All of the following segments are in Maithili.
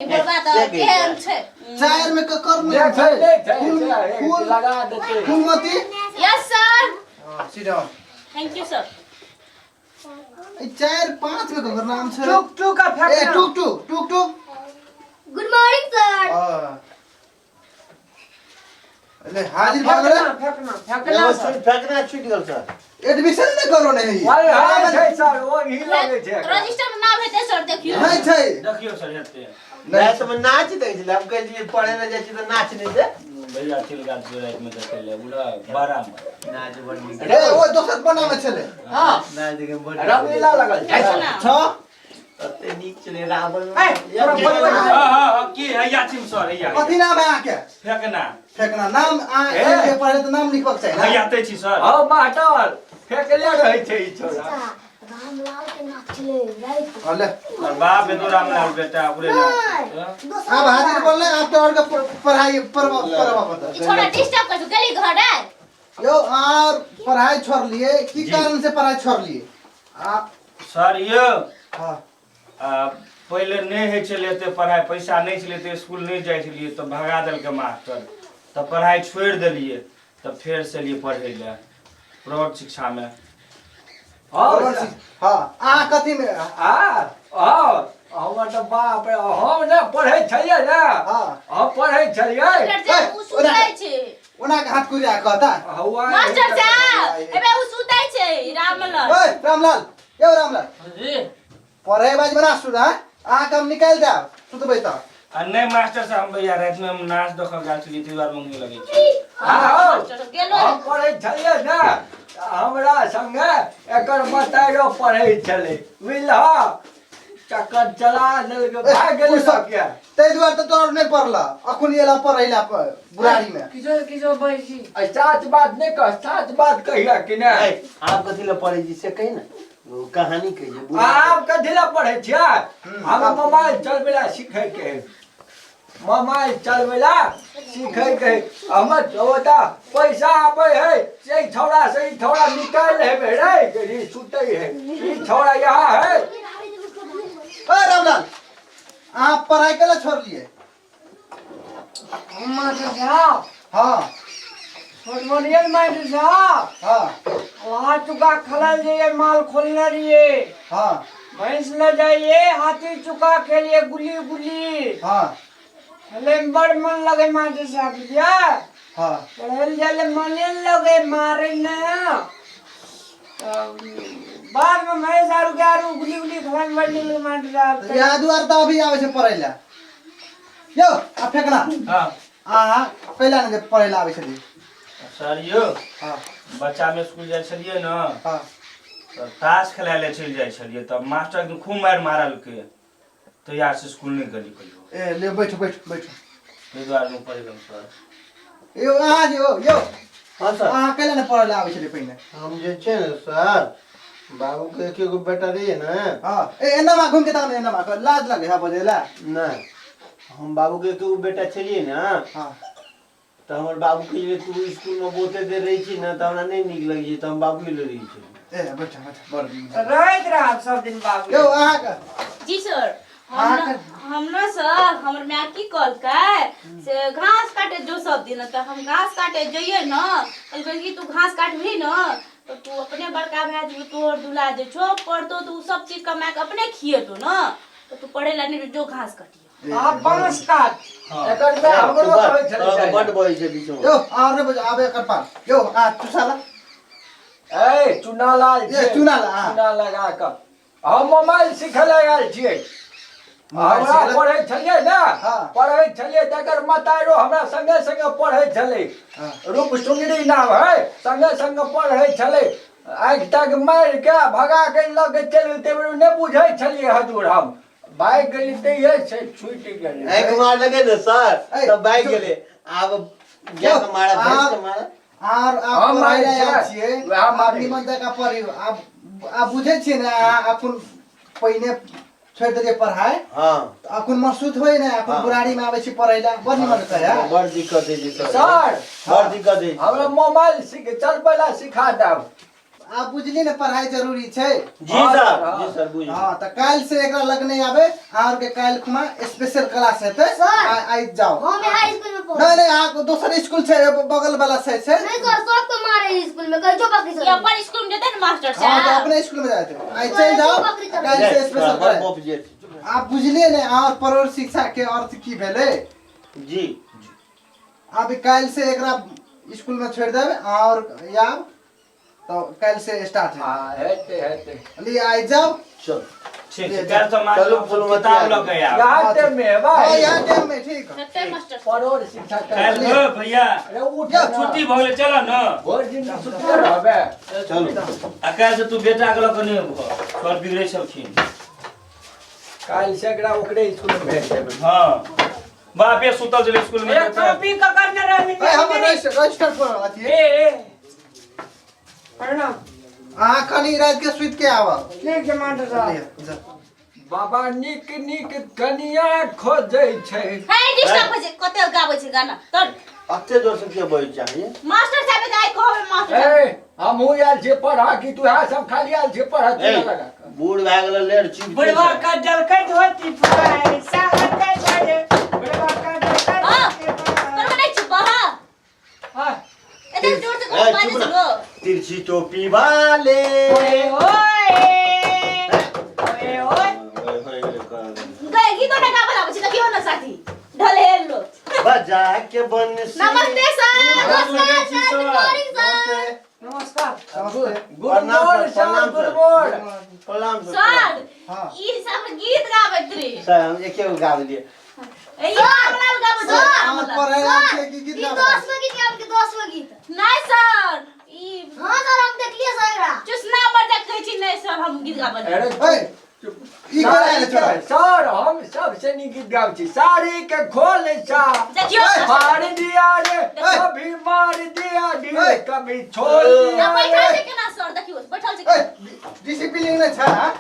बुढ़वा तऽ केहन छै? चारि में ककर नाम देख छै? ले छै फूल छै, फूल लगा देते। Phoolmati. Yes sir. Sit down. Thank you sir. ई चारि पाँच में ककर नाम छै? टुक टुक आ ए फेकना। टुक टुक टुक टुक। Good morning sir. हाँ। ले हाजिर भऽ गेलै। फेकना फेकना फेकना एगो सर। छूट फेकना छूट गेल सर। एडमिशन नहि करो नहीं। अरे हाँ छै सर, ओ ही लगे छै एकरा। रजिस्टर में नाम हेतै सर, देखियौ। नहीं छै। देखियौ सर, हेतै। नहीं तो मैं नाच दै छलै, हम कहै छियै पढ़े लए जाइ छी तऽ नाच नहि दे। भैया चलि गेल छै रातिमे देखै लए बुढ़ा बारामे। नाच बड़ नीक। ए ओ दोसर पन्ना में छलै। हाँ। नाच देखे बड़ नीक। रामलीला लगल छै। फेकना। छह। कते नीक छलै रावण। ए, तोरा बोलबै हाँ हाँ हाँ, की हैया छिम सर, हैया। कथी नाम है अहाँके? फेकना। फेकना नाम अहाँ ए। के पढ़े तऽ नाम लिखबाक चाही ना। हैया तै छी सर। हँ मास्टर, फेकले रहै छै ई छोरा। रामलाल के नाच छलै राति। हाँ, ले। और बाप हेतौ रामलाल बेटा, ओकरे नाम। आब हाजिर बोलले, आब तो और के पढ़ाई पढ़वा पड़ता। ई छोड़ा डिस्टर्ब कर गेली घर है। यो आर पढ़ाई छोड़ लिए की जी। कारण से पढ़ाई छोड़ लिए आ? सर यौ। हाँ। पहिले नहि होइ छलै एते पढ़ाइ, पैसा नहि छलै तऽ स्कूल नहि जाइ छलियै, तऽ भगा देलकै मास्टर, तऽ पढ़ाइ छोड़ि देलियै, तऽ फेर से एलियै पढ़ै लए प्रौढ़ शिक्षामे। हँ। हाँ, अहाँ कथी में? आ हँ, हमर तऽ बाप रे, हम ने पढ़ै छलियै ने। हाँ। हम पढ़ै छलियै। मास्टर साहब, उ सुतै छै। ओना के हाथ कुरिया कहता। हौआ। मास्टर साहब, एबे उ सुतै छै रामलाल। ओए रामलाल, यो रामलाल। जी। पढ़े बाज बना सुधा, अहाँ के हम निकालि देब सुतबै तऽ। आ नहि मास्टर साहब, हम भैया रातिमे हम नाच देखऽ गेल छलियै, ताहि दुआरे मँगनी लगै छै। हँ हौ। मास्टर साहब गेलो। हम पढ़ै छलियै ने, तऽ हमरा संगे एकर मताइरो पढ़ै छलै, बुझलह? चक्कर चला देलकै, भागि गेलै लऽ के। ताहि दुआरे तऽ तोरा नहि पढ़ल, अखन एला पढ़ै ला बुढ़ारी में। किछो किछो बैसी। आ साच बात नहि कह, साच बात कहिया कि नहि? आब कथी लए पढ़ै छी से कही ने, ओ कहानी कहिए बुढ़ा। आब कथी लए पढ़ै छियै? हम मोबाइल चलबै लए सीखैके है, मोबाइल चलबै लए सीखैके है। हमर ओतऽ पैसा आबै है से ई छौड़ा से ई छौड़ा निकालि हेबै रे, ई सुतै है ई छौड़ा यहाँ है। ओए रामलाल, अहाँ पढ़ाई केला छोड़लियै? हम मास्टर साहब। हाँ। छोड़लियै मास्टर साहब। हाँ। वहाँ चुका खलल जाइए, माल खोलने रहिए। हाँ। भैंस ले जाइए, हाथी चुका खेलिए, गुल्ली गुल्ली। हाँ। खेले में बड़ मन लगे मास्टर साहब बुझिया। हाँ। पढ़े ले जाए मने न लगे, मारे न। तो बाद में भैंस आरू के आरू गुल्ली गुल्ली खेले में बड़ नीक लगे मास्टर साहब। तऽ इएह दुआरे तऽ अभी आबै छै पढ़ै लए यौ। आ फेकना। हाँ। अहाँ कैला ने जे पढ़ै लए आबै छलियै? सर यौ। हाँ। बच्चामे स्कूल जाइ छलियै ने। हाँ। तऽ ताश खेलाय लए चलि जाइ छलियै, तब मास्टर एकदम खूब मारि मारलकै, तहिया से स्कूल नहि गेली कहियो। ए ले बैठ बैठ बैठ। ताहि दुआरे नहि पढ़ेलहुँ सर। यौ अहाँ जे यौ यौ। हाँ सर। अहाँ कैला ने पढ़ै लए आबै छलियै पहिने? हम जे छै ने सर, बाबूके एक एगो बेटा रहियै ने। हाँ, ए एना मा घूम के ताने, एना मा लाज लगे है बजे ला। नहि, हम बाबूके एक एगो बेटा छलियै ने। हाँ। तऽ हमर बाबू कहै तू स्कूलमे बहुते देर रहै छी ने, तऽ हमरा नहि नीक लगै छै, तऽ हम बाबूए लग रहै छी। ए बैठ बैठ, बड़ रहैत रहब सब दिन बाबू। यौ अहाँके? जी सर। हम अहाँके? हम न सर, हमर माय की कहलकै से घास काटे जो सब दिन, तऽ हम घास काटे जइयै न, कहलकै कि तू घास काटबही न तऽ तू अपने बड़का भए जेबही, तोहर दुला जे छौ पढ़तौ तऽ उ सब चीज कमा कऽ अपने खिएतौ न, तऽ तू पढ़े ला नहि जो, घास काटियो। आ बाँस काट। एकर माय हमरो कहै छलै जाय बड लए। बजै छै बीचमे। यौ आर नहि बजे आबे एकर पास। यौ आ चुसाला। ए चुना लाल ए, छै। चूना ला, हाँ। चूना लगा कऽ हम मोबाइल सीखै लए आयल छियै। मोबाइल हमरा सीखै लए? पढ़ै छलियै ने। हाँ। पढ़ै छलियै तकर मतारो हमरा संगे संगे पढ़ै छलै। हाँ। रूप सुन्दरी नाम है, संगे संगे पढ़ै छलै, आँखि तक मारि के भगा के लऽ के चलि गेल। ताहि बेर नहि बुझै छलियै हजूर, हम भागि गेली तहिये से छूटि गेलै। आँखि मार लगे ने सर, ए, तब भागि चुप। गेलै। आब गाय के मारा, भैंस के मारा। आर आप हम पढ़ै लए मारै आयल छियै। छियै, वएह आब मारै। निमन जकाँ पढ़ियौ। आब आब बुझै छियै ने, अहाँ अखन पहिने छोड़ि देलियै पढ़ाइ। हाँ। तऽ अखन महसूस होइ ने, अखन हाँ। बुढ़ारी मे आबै छी पढ़ै लए, बड़ निमन कहै। बड़ दिक्कत होइ छै सर। सर। बड़ दिक्कत होइ छै। हमरा मोबाइल सीख चलबै लए सिखा देब। आप बुझलिए ने पढ़ाई जरूरी छै। जी सर, जी सर, बुझ। हाँ त काल्हि से एकरा लग नहीं आबे, अहाँ के काल्हि खुमा स्पेशल क्लास हेतै। सर। आइ जाओ। हम यहाँ स्कूल में पढ़ नहीं नहीं, अहाँ दोसर स्कूल छै, बगल वाला छै छै। नहीं सर, सबको मारे स्कूल में कहियो बकरी ई सर। अपन स्कूल में जेतै ने मास्टर हाँ तो साहब। अपने स्कूल में जाते आइ चलि जाओ, काल्हि से स्पेशल क्लास। बाप जे आप बुझलिए ने अहाँ परोर शिक्षा के अर्थ की भेलै? जी। आब काल्हि से एकरा स्कूल में छोड़ि देबै और आब तो काल्हि से स्टार्ट है। हाँ हेतै हेतै। लिए आइ जाओ। चल ठीक छै, काल्हि तऽ मास्टर चलू, साहब फुलमती किताब आ लऽ के आयब। यहाँ टाइम में है हाँ भाई। यहाँ टाइम में ठीक। हेतै मास्टर साहब। परोर शिक्षा काल्हि हो भैया, अरे उठ ना। छुट्टी भऽ गेलै, चल ने। भरि दिन सुतले रहबे। चलू। आ काल्हि से तू बेटा के लऽ कऽ नहि अबह, सर बिगड़ै छलखिन। काल्हि से एकरा ओकरे स्कूल में भेज देबै। हाँ, बापे सुतल छलै स्कूल में। एक कॉपी ककर ने रह ए हमर रजिस्टर पर अथी। ए ए प्रणाम। अहाँ कनी राति के सुति के आबब। ठीक छै मास्टर साहब। जा। बाबा नीक नीक कनिया खोजै छै। हे डिस्टर्ब होइ छै, कते गाबै छै गाना तर। अते जोर से के बजै चाहिए? मास्टर साहब के आइ कहबै मास्टर साहब। ए हमहूँ आयल छियै पढ़ा कि तू इएह सब खाली आयल छियै पढ़ा ए चूना लगा कऽ। बूढ़ भए गेल लेर चिप। बुढ़वा का जलखै धोती पैसा हटे छै, बुढ़वा का जलखै हाँ। धोती तोरा नहि चुप रह। हाँ। एते जोर से ए, कोन बाजै चुप छै ना। गो? तिरछी टोपी वाले। ओए ओए ओए ओए गए गीतो ना गाबऽ आबै छै, देखियौ ने साथी ढलेल लो। बजा के बंसी। नमस्ते सर। नमस्कार सर, गुड मॉर्निंग सर। नमस्कार। नमस्ते। गुड प्रणाम मोर सर, सर, प्रणाम गुड सर। मोर। प्रणाम सर। सर हाँ। ई सब गीत गाबैत रही। सर हम एके गो गा देलियै। ए, ई रामलाल गाबैत रही, अहाँ रामलाल। पढ़ै आयल छियै कि गीत ई गाबै? 10 गो गीत गाबै के 10 गो गीत। नहीं सर, ई हाँ सर, हम देखलिए सर एकरा। चुसना मरदा कहै छी नहीं सर हम गीत गाबैत रही। अरे ए ई कोना आयल छोरा? सर हम सबसे नीक गीत गाबै छी। साड़ी के खोल सा देखियौ मार दिया रे, कभी मार दिया रे, कभी छोड़ दिया बैठल रे। छै केना सर, देखियौ बैठल छै। ए डिसिप्लिन नहि छै हाँ?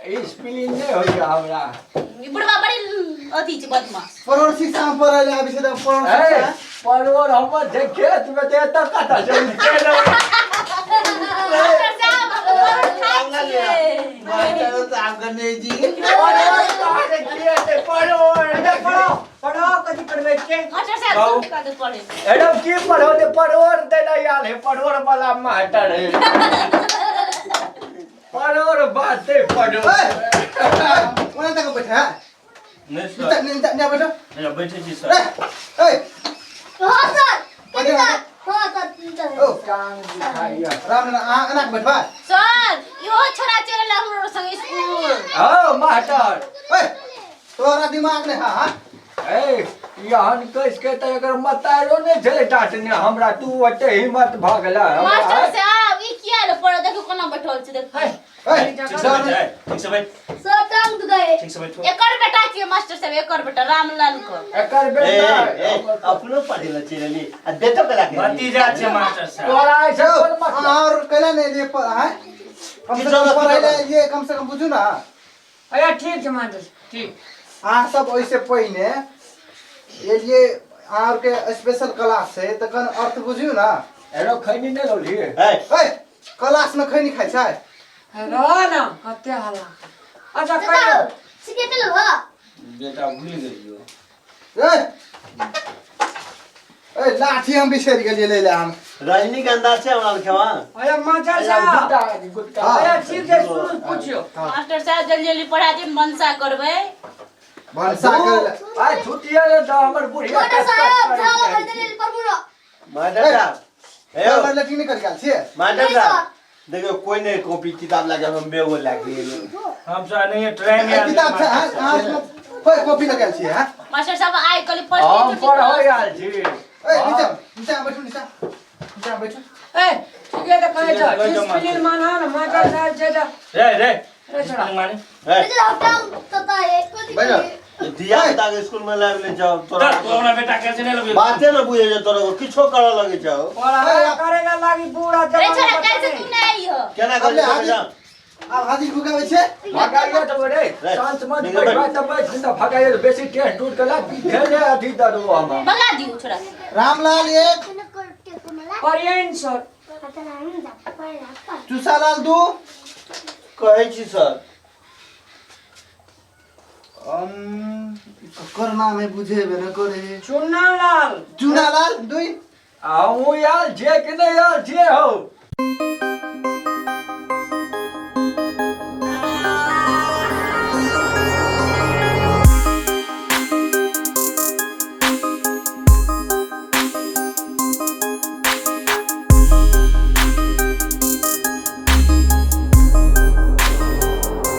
स्पिलिंग नहि होइया हमरा। ई बुढ़वा बड़ी अथी छै बदमाश। परोर शिक्षा में पढ़ै लए आबै छै तऽ परोर ए शिक्षा। परोर हमर छै खेत में तऽ एतऽ कतऽ छै? मास्टर साहब हम परोर खाइ छियै। मास्टर साहब गणेश जी। परोर कहाँ से खेत है, परोर। अच्छा पढ़ो पढ़ो, कथी पढ़बै छियै? मास्टर साहब सुन के दे पढ़े। एडम की पढ़ो दे, परोर देला आयल है, परोर वाला मास्टर है। परोर बाते पढ़ो। ए ओना तक बैठ है। नहि नीचा सर, नीचा नीचा बैठो। नहि, बैठै छी सर। ए ए हाँ सर, बैठो। हाँ सर, चल। ओ टांग दुखाइया। राम अहाँ एना के बैठबा। सर इहो छोरा चलल हमरो संग स्कूल। हँ मास्टर। ए तोरा दिमाग नहि हाँ? ए यहन कस के तऽ एकर मतारो नहि छलै डाँटने हमरा, तू ओते हिम्मत भऽ गेला हमरा। मास्टर साहब ई किया ले पढ़, देखियौ कोना बैठल छै देखियौ। ए ठीक से बैठ जाय, ठीक से बैठ, सर टांग दुखाए। ठीक से बैठो। एकर बेटा छियै मास्टर साहब, एकर बेटा रामलाल के। एकर ए बेटा ए अपनो पढ़े ला चलि एली आ बेटो के लाके। भतीजा छै मास्टर साहब। तोरा ऐसे कोन मतलब? और कैला नहि एलियै पर हाँ? कम से कम पढ़ै लए एलियै, कम से कम बुझू ना। अच्छा ठीक छै मास्टर ठीक। अहाँ सब ओहिसे पहिने एलियै, अहाँ के स्पेशल क्लास छै तखन अर्थ बुझियौ ना। एरो खैनी नहि लौली। ए ए क्लास में खैनी खाइ छै? रह ना कते हल्ला। अच्छा चाचा कहियो सिगरेट ले लो। बेटा भूलि गेलियो। ए ए लाठी हम बिसरि गेलियै लै लए हम। रजनीगंधा छै हमरा लग। अरे मास्टर साहब गुटका गुटका। हाँ। अरे ठीक छै सुन पूछियो। मास्टर साहब जल्दी जल्दी पढ़ा दियौ, मनसा करबै। भनसा करै लए। आइ छुट्टिए ने तऽ हमर बुढ़िया मास्टर साहब झाला भर देले प्रभु रो। मास्टर साहब ए हमर लैट्रिन नहि करि गेल छियै? मास्टर नहीं साहब सर। देखियौ कोई नहीं कॉपी किताब लाके हम बेगो लाके एलियै। हम सर नहीं ट्रेन में ए, किताब छै हाँ? अहाँ कोइ कॉपी लऽ गेल छियै हाँ? मास्टर साहब आइ कहली फर्स्ट हम पढ़ै आयल छी। ए नीचा नीचा बैठू, नीचा नीचा बैठू। ए ठीक है तऽ कहै छ डिसिप्लिन माना ने मास्टर साहब छै तऽ। रे रे रे छोरा। माने ए चाचा हम टांग तता है कथी बैठ करिए? धिया पुता के स्कूल में लाबि ले जाओ तोरा। तू अपना बेटा कैसे नहीं लगे? बाते न बुझे छै तोरा, किछो करऽ लगै छौ। पढ़ाई करे ला लागी बूढ़ा रे जमाना छोरा पर काल्हि से नहीं। तू नहि आइहो। केना अब ले करै हाजिर छै? आब हाजिर भुकाबै छै। भगाइयो तऽ रे, रे, शांत मत निकल बैठ, बैठ। तऽ बैठ तऽ भगाइयो बेसी टेस्ट टूट के लाग धेने अथी दरू हम। भगा दियौ छोरा। रामलाल एक कोने कोने पढ़िए सर। चूसालाल 2। कहै छी सर। ककर नाम है बुझेबे न करे। चुन्ना लाल। चूनालाल 2। हमहूँ आयल छियै कि नहि आयल छियै हौ?